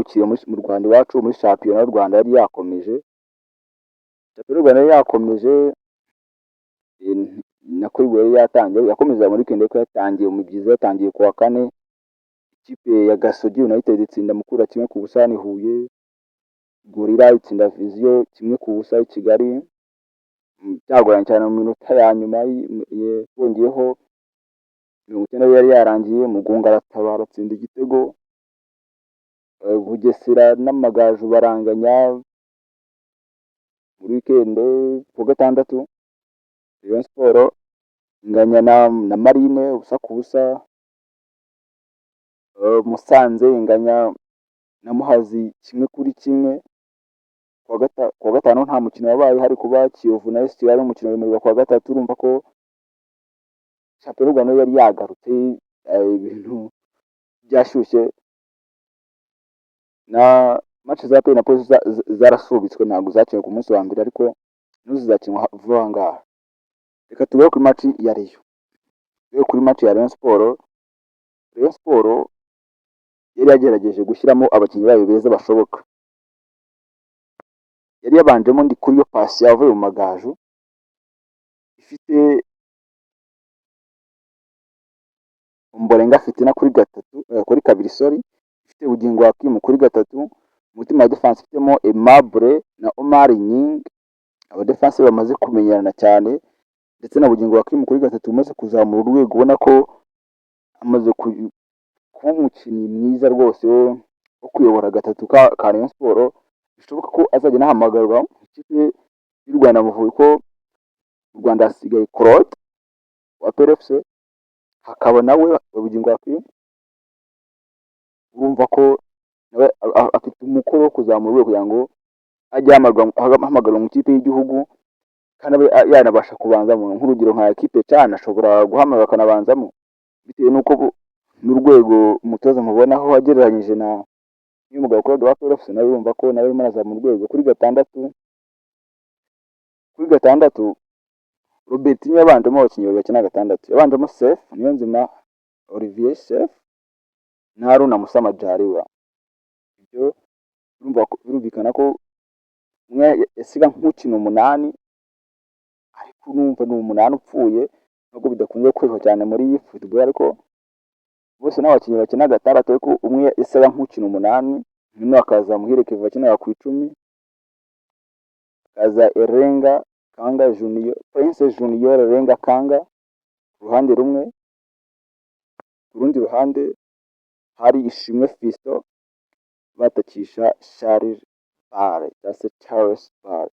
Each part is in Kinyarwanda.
Twigarukire mu Rwanda iwacu, muri shampiyona y'u Rwanda yari yakomeje. Shampiyona y'u Rwanda yari yakomeje, nako yari yatangiye, yakomeza muri weekend, ariko yatangiye mu byiza, yatangiye kuwa kane. Ikipe ya Gasogi United itsinda Mukura 1-0 i Huye. Gorilla itsinda Vision 1-0 i Kigali. Byagoranye cyane mu minota ya nyuma, bongeyeho 90 yari yarangiye, Mugunga aratabara atsinda igitego. Bugesera n'Amagaju baranganya muri weekend ku gatandatu. Rayon Sport inganya na Marine 0-0. Musanze inganya na Muhazi 1-1. Kuwa gatanu nta mukino wabaye, hari kuba Kiyovu na AS Kigali, umukino wemererwa kuwa gatatu. Urumva ko shampiyona y'u Rwanda yari yagarutse, ibintu byashyushye. Na match za APR na Police zarasubitswe, ntabwo zakinwe ku munsi wa mbere, ariko nazo zizakinwa vuba aha ngaha. Reka tugaruke kuri match ya Rayon. Tugaruke kuri match ya Rayon Sport. Rayon Sport yari yagerageje gushyiramo abakinnyi bayo beza bashoboka. Yari yabanjemo Ndikuriyo Patient avuye mu Magaju, ifite Ombolenga Fitina kuri gatatu, kuri kabiri, sorry, ifite Bugingo Hakim kuri gatatu, umutima wa defense ifitemo Aimable na Omar Gning, aba defense bamaze kumenyerana cyane, ndetse na Bugingo Hakim kuri gatatu umaze kuzamura urwego, ubona ko amaze kuba umukinnyi mwiza rwose wo kuyobora gatatu ka Rayon Sport. Bishoboka ko azajya anahamagarwa mu ikipe y'u Rwanda Amavubi, ko mu Rwanda hasigaye Claude wa APR FC, hakaba nawe Bugingo Hakim. Urumva ko nawe afite umukoro wo kuzamura urwego kugira ngo ajye ahamagarwa mu ikipe y'igihugu, kandi abe yanabasha kubanzamo. Nk'urugero nka ekipe CHAN ashobora guhamagarwa akanabanzamo, bitewe n'uko n'urwego umutoza amubonaho agereranyije na n'uyu mugabo Claude wa APR FC. Nawe urumva ko nawe arimo arazamura urwego. Kuri gatandatu Robertinho yabanjemo abakinnyi babiri bakina gatandatu. Yabanjemo Sefu Niyonzima Olivier Sefu na Haruna Musa Madjaliwa. Ibyo birumvikana ko umwe yasiga nk'ukina umunani, ariko urumva ni umunani upfuye, nubwo bidakunze gukoreshwa cyane muri football, ariko bose ni abakinnyi bakina gatandatu, ariko umwe yasaga nk'ukina umunani. Noneho hakaza Muhire Kevin wakinaga ku 10, hakaza Elenga Kanga Junior, Prince Junior Elenga Kanga ku ruhande rumwe, ku rundi ruhande hari Ishimwe Fiston, batakisha Charles Bare cyangwa se Charles Bare.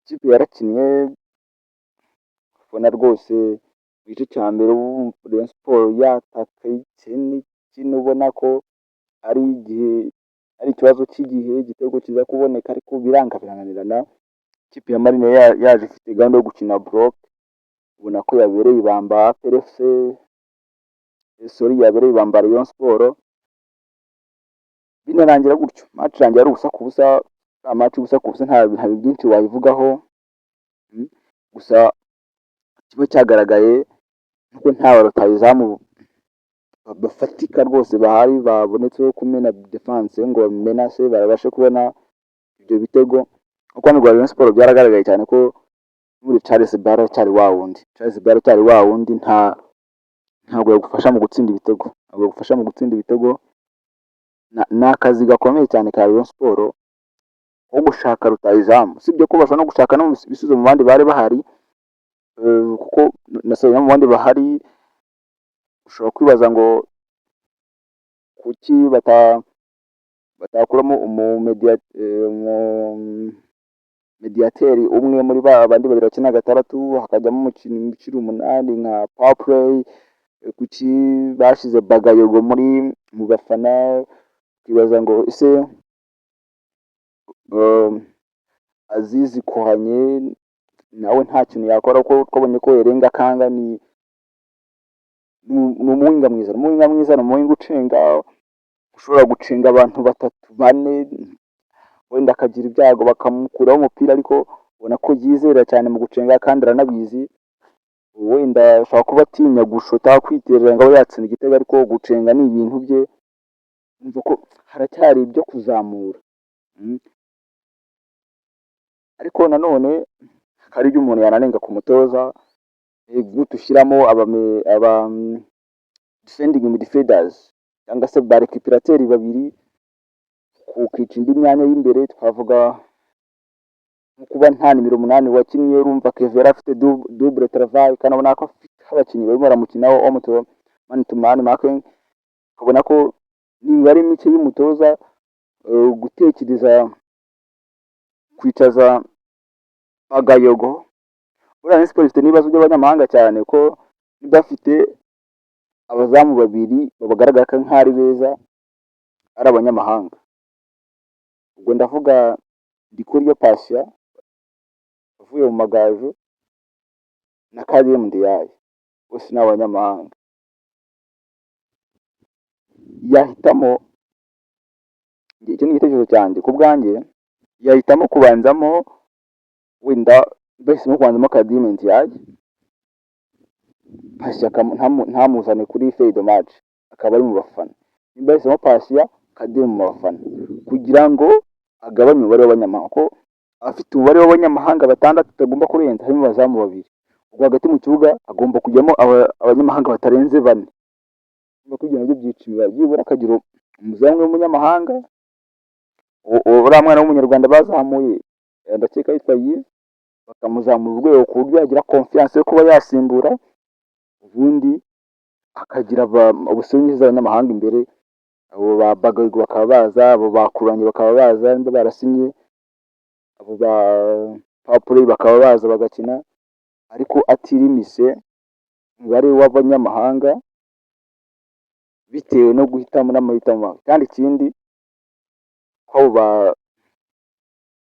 Ikipe yarakinnye, ubona rwose mu gice cya mbere Rayon Sport yataka ikina, ubona ko ari igihe, ari ikibazo cy'igihe, igitego kiza kuboneka, ariko biranga, birananirana. Ikipe ya Marine yaje ifite gahunda yo gukina bloc, ubona ko yabereye ibamba APR FC, sorry, yabereye ibamba Rayon Sport, binarangira gutyo. Match irangira ari 0-0. Match 0-0, nta byinshi wayivugaho. Gusa kiba cyagaragaye nuko nta ba rutahizamu bafatika rwose bahari babonetseho kumena defense ngo bamenase babashe kubona ibyo bitego. Kuko hano rwa Rayon Sport byaragaragaye cyane ko muri Charles Bare cyari wa wundi, Charles Bare cyari wa wundi, ntabwo yagufasha mu gutsinda ibitego, ntabwo yagufasha mu gutsinda ibitego. Ni akazi gakomeye cyane ka Rayon Sport ko gushaka rutahizamu, usibye ko bashobora no gushaka no mu bisubizo mu bandi bari bahari, kuko na no mu bandi bahari ushobora kwibaza ngo kuki batakuramo umumediyateri umwe muri ba bandi babiri bakina gatandatu, hakajyamo umukinnyi ukiri umunani nka power play? Kuki bashize Bagayogo muri mu bafana? Ukibaza ngo ese Azizi Kohanye nawe nta kintu yakora, kuko twabonye ko Elenga Kanga ni umuwinga mwiza, ni umuwinga mwiza, ni umuwinga ucenga, ushobora gucenga abantu batatu, bane, wenda akagira ibyago bakamukuraho umupira, ariko ubona ko yizera cyane mu gucenga kandi aranabizi. Wenda ashobora kuba atinya gushota, kwiterera ngo abe yatsinda igitego, ariko gucenga ni ibintu bye. Urumva ko haracyari ibyo kuzamura. Ariko nanone hari ibyo umuntu yananenga ku mutoza, gute ushyiramo aba defending midfielders cyangwa se ba récupérateur babiri, kukica indi myanya y'imbere? Twavuga nko kuba nta nimero 8 wakinnye. Urumva Kevin yari afite double travail, kandi ubona ko afite abakinnyi barimo baramukinaho homme to man to man marking. Ukabona ko n'imibare mike y'umutoza, gutekereza kwicaza Bagayogo. Buriya Rayon Sports ifite n'ibibazo by'abanyamahanga cyane, ko bafite abazamu babiri bagaragara ko nk'aho ari beza, ari abanyamahanga. Ubwo ndavuga Ndikuryo Patient uvuye mu Magaju na Khadime Ndiaye, bose ni abanyamahanga. Yahitamo, icyo ni igitekerezo cyanjye ku bwanjye, yahitamo kubanzamo, wenda bahisemo kubanzamo Khadime Ndiaye, Patient ntamuzane kuri feuille de match, akaba ari mu bafana. Nimba yahisemo Patient, Khadime mu bafana, kugira ngo agabanye umubare w'abanyamahanga, kuko afite umubare w'abanyamahanga batandatu atagomba kurenza, harimo abazamu babiri. Ubwo hagati mu kibuga agomba kujyamo abanyamahanga batarenze bane. Urumva ko ibyo nabyo byica imibare. Byibura akagira umuzamu w'umunyamahanga, uriya mwana w'umunyarwanda bazamuye, ndakeka yitwa Yves, bakamuzamura urwego ku buryo yagira confiance yo kuba yasimbura, ubundi akagira ubusungizi z'abanyamahanga imbere, abo ba Bagayogo bakaba baza, abo bakuranye bakaba baza nimba barasinye, abo ba Papure bakaba baza bagakina, ariko atirimise umubare w'abanyamahanga bitewe no guhitamo n'amahitamo mabi. Kandi ikindi, ko abo ba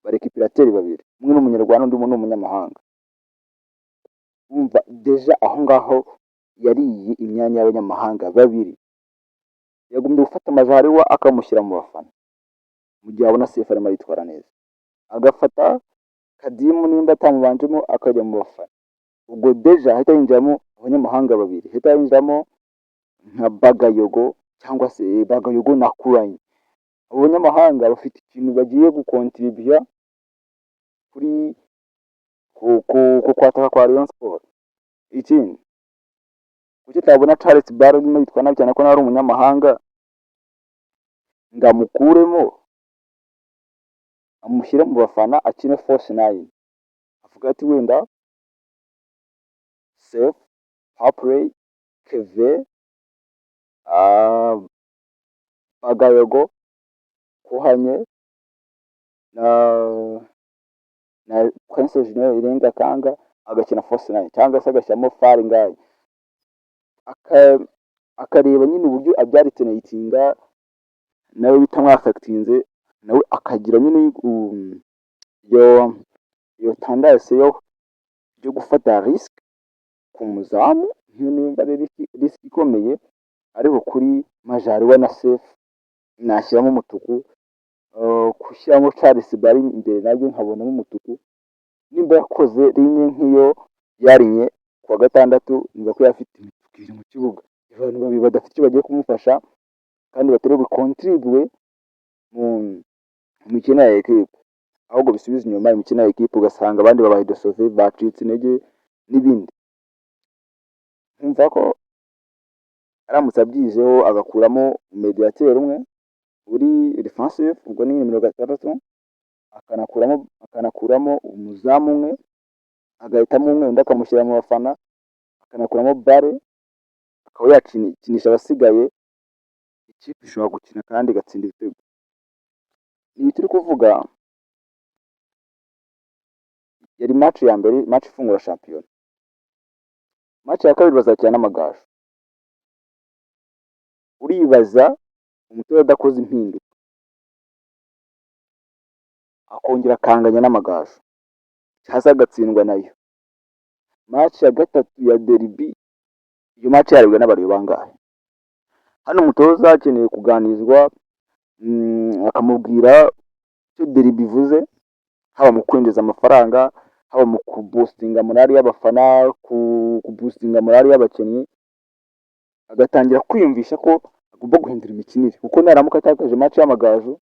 récupérateur babiri, umwe ni umunyarwanda, undi ni umunyamahanga, wumva déjà aho ngaho yariye imyanya y'abanyamahanga babiri. Yagombye gufata Majaliwa akamushyira mu bafana mu gihe abona Sefu arimo aritwara neza, agafata Kadimu nimba atamubanjemo akajya mu bafana. Ubwo déjà hahita hinjiramo abanyamahanga babiri, hahita hinjiramo nka Bagayogo cyangwa se Bagayogo na Kuranye. Abo banyamahanga bafite ikintu bagiye gukontribuya kuri ku kwataka kwa Rayon Sports. Ikindi, kuki utabona Charles Baale urimo yitwa nabi cyane, ko nawe ari umunyamahanga, ngo amukuremo amushyire mu bafana, akine false nine, avuga ati wenda Sefu, Paplay, Keve, Bagayogo, Kuhanye na Prince Junior Irenga Kanga, agakina false nine, cyangwa se agashyiramo Fall Ngagne, akareba nyine uburyo abyalternatinga, nawe bitamwaffectinze, nawe akagira nyine iyo tendance yo gufata risque ku muzamu, nk'iyo nimba ari risque ikomeye. Ariko kuri Majaliwa na Sefu nashyiramo umutuku, gushyiramo Charles Baale imbere nabyo nkabonamo umutuku. Nimba yakoze ligne nk'iyo yarinye kuwa gatandatu, niba ko yari afite imituku ibiri mu kibuga, abantu babiri badafite icyo bagiye kumufasha kandi batari bucontribuye mu mikino ya ekipe, ahubwo bisubiza inyuma imikino ya ekipe, ugasanga abandi babaye déçus, bacitse intege n'ibindi. Nkumva ko aramutse abyizeho, agakuramo médiateur umwe uri defensive, ubwo ni nimero 6, akanakuramo umuzamu umwe, agahitamo umwe, undi akamushyira mu bafana, akanakuramo Baale, akaba yakinisha abasigaye, ikipe ishobora gukina kandi igatsinda ibitego. Ibi turi kuvuga yari match ya mbere, match ifungura shampiyona. Match ya kabiri bazakina n'Amagaju. Uribaza umutoza adakoze impinduka, akongera akanganya n'Amagaju cyangwa se agatsindwa nayo, match ya gatatu ya derby, iyo match yarebwa n'abareba bangahe? Hano umutoza akeneye kuganirizwa, akamubwira icyo derby ivuze, haba mu kwinjiza amafaranga, haba mu kuboostinga morale y'abafana, kuboostinga morale y'abakinnyi, agatangira kwiyumvisha ko agomba gutsinda match. Agomba guhindura imikinire, kuko naramuka atakaje match y'Amagaju,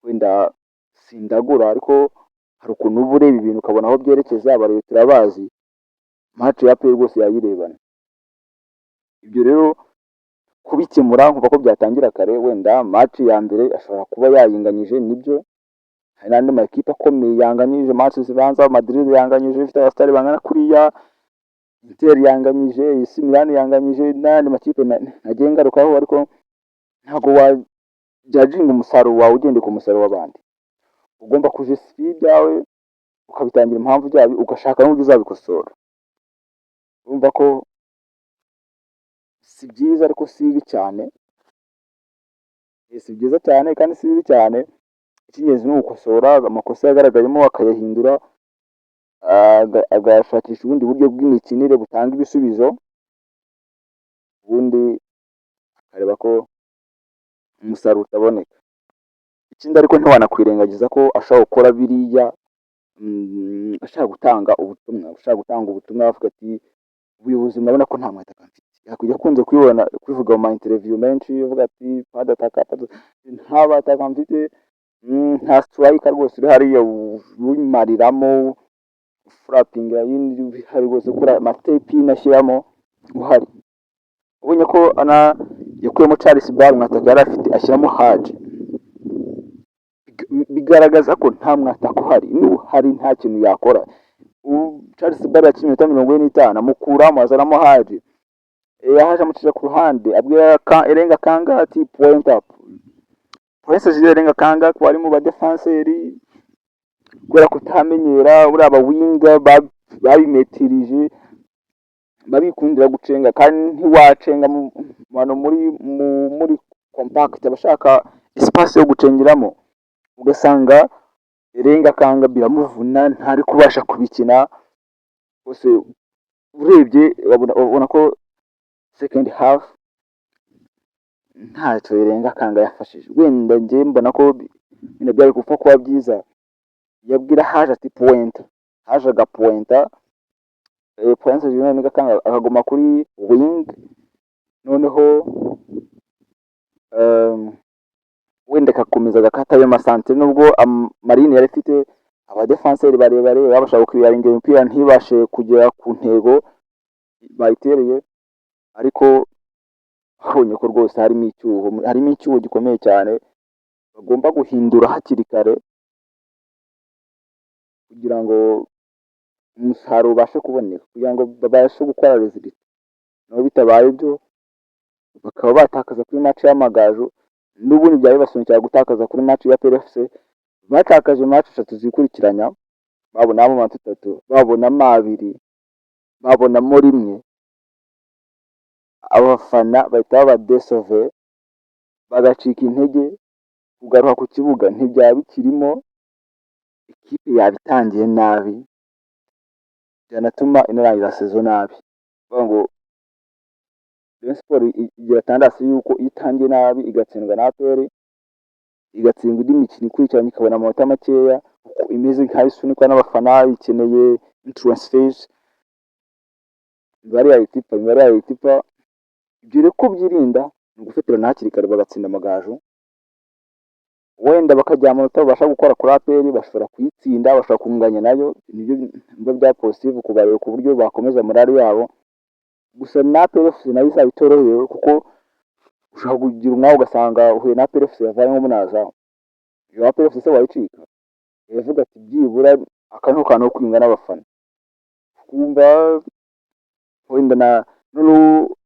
wenda sindagura, ariko hari ukuntu uba ureba ibintu ukabona aho byerekeza. Abareba turabazi, match ya APR rwose yayirebana. Ibyo rero kubikemura, nkumva ko byatangira kare. Wenda match ya mbere ashobora kuba yayinganyije, nibyo, hari n'andi makipe akomeye yanganyije match zibanza. Madrid yanganyije ifite abasitari bangana kuriya, Inter yanganyije, AC Milan yanganyije, n'ayandi makipe nagiye ngarukaho. Ariko ntabwo wajudginga umusaruro wawe ugendeye ku musaruro w'abandi. Ugomba kujustifia ibyawe, ukabitangira impamvu byabyo, ugashaka n'uburyo uzabikosora. Urumva ko si byiza, ariko si bibi cyane. Si byiza cyane kandi si bibi cyane. Icy'ingenzi ni ugukosora amakosa yagaragayemo, akayahindura, agashakisha ubundi buryo bw'imikinire butanga ibisubizo, ubundi akareba ko umusaruro utaboneka. Ikindi ariko, ntiwanakwirengagiza ko ashobora gukora biriya ashaka gutanga ubutumwa, avuga ati: "Ubuyobozi, murabona ko nta mwataka mfite." Yakunze kubibona, kubivuga mu ma interview menshi, avuga ati: "Padataka nta bataka mfite, nta striker rwose uri hariya wimariramo furapingi yindi uhari rwose, ukora amatapin ashyiramo uhari." Ubonye ko ana yakuyemo Charles Baale, umwataka yari afite, ashyiramo Haji, bigaragaza ko nta mwataka uhari, n'uhari nta kintu yakora. Ubu Charles Baale yakinnye iminota 45, amukuramo azanamo Haji. Haji amucisha ku ruhande, abwira Elenga Kanga ati: "Point up." Prince Jules Elenga Kanga ko ari mu badefanseri, kubera kutamenyera buriya abawinga babimetirije, babikundira gucenga, kandi ntiwacenga mu bantu muri compact, abashaka espace yo gucengeramo, ugasanga Elenga Kanga biramuvuna, ntari kubasha kubikina. Bose urebye ubona ko second half ntacyo Elenga Kanga yafashije. Wenda njye mbona ko wenda byari gupfa kuba byiza yabwira Haje ati: "Pointa." Haje agapointa, Prince Jules Elenga Kanga akaguma kuri wing, noneho wenda akakomeza agakata ayo masantere, nubwo Marine yari ifite abadefanseri barebare babasha gukwiringa imipira ntibashe kugera ku ntego bayitereye. Ariko babonye ko rwose harimo icyuho, harimo icyuho gikomeye cyane bagomba guhindura hakiri kare kugira ngo umusaruro ubashe kuboneka, kugira ngo babashe gukora résultat. Naho bitabaye ibyo, bakaba batakaza kuri match y'Amagaju. N'ubundi byaba bibasunikira gutakaza kuri match ya APR FC. Batakaje match eshatu zikurikiranya, babonamo amanota atatu, babonamo abiri, babonamo rimwe, abafana bahita baba déçus, bagacika intege. Kugaruka ku kibuga ntibyaba bikirimo, ikipe yaba itangiye nabi, byanatuma inarangiza saison nabi. Kuvuga ngo Rayon Sport igira tendance yuko iyo itangiye nabi, igatsindwa na APR, igatsindwa indi mikino ikurikiranye, ikabona amanota makeya, kuko imeze nk'aho isunikwa n'abafana, ikeneye transfers, imibare yayo itipa, imibare yayo itipa. Ibyo rero kubyirinda ni ugufatirana hakiri kare, bagatsinda Amagaju, wenda bakagira amanota babasha gukora kuri APR. Bashobora kuyitsinda, bashobora kunganya nayo, nibyo nibyo bya positive kubareba ku buryo bakomeza morale yabo. Gusa na APR FC nayo izaba itorohewe, kuko ushobora kugira umwaku ugasanga uhuye na APR FC yavanyemo umunyezamu. Iyo APR FC se wayicika? Yavuga ati: "Byibura aka ni kantu ko kwiyunga n'abafana." Kumva wenda na noneho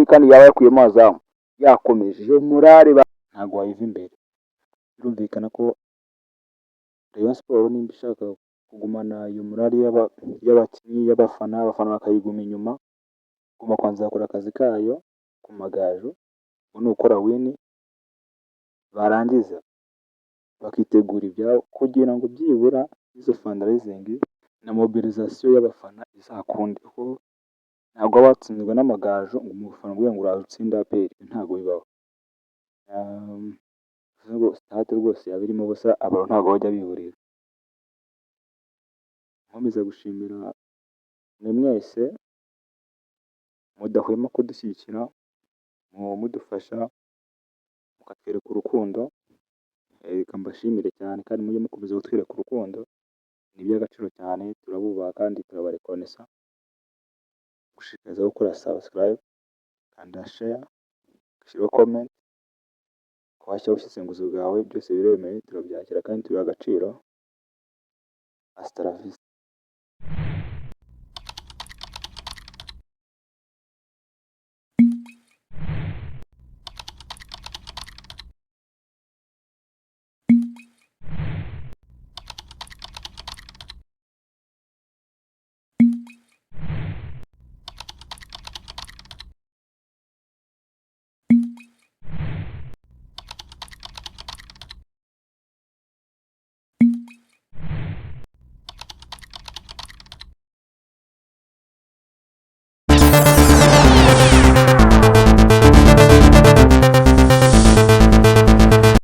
kandi yaba yakuyemo azamu, yakomeje iyo morale ntabwo wayiva imbere. Birumvikana ko Rayon Sport nimba ishaka kugumana iyo morale y'abakinnyi, y'abafana, abafana bakayiguma inyuma, igomba kubanza gakora akazi kayo ku Magaju, ubwo ni ugukora win, barangiza bakitegura ibyabo kugira ngo byibura izo fundraising na mobilisation y'abafana izakunde, kuko ntabwo waba watsinzwe n'Amagaju ngo umufana umubwire ngo uraza utsinde APR, ntabwo bibaho. Bivuze ngo stade rwose yaba irimo ubusa, abantu ntabwo bajya biburira. Nkomeza gushimira mwe mwese mudahwema kudushyigikira, mudufasha. Mukatwereka urukundo, reka mbashimire cyane kandi mujye mukomeza kutwereka urukundo, ni iby'agaciro cyane, turabubaha kandi turabarekonesa. Gushishikariza gukora subscribe, kanda share, ushyiraho comment, washyiraho ubusesenguzi bwawe, byose biremewe, turabyakira kandi tubiha agaciro. Hasta la vista.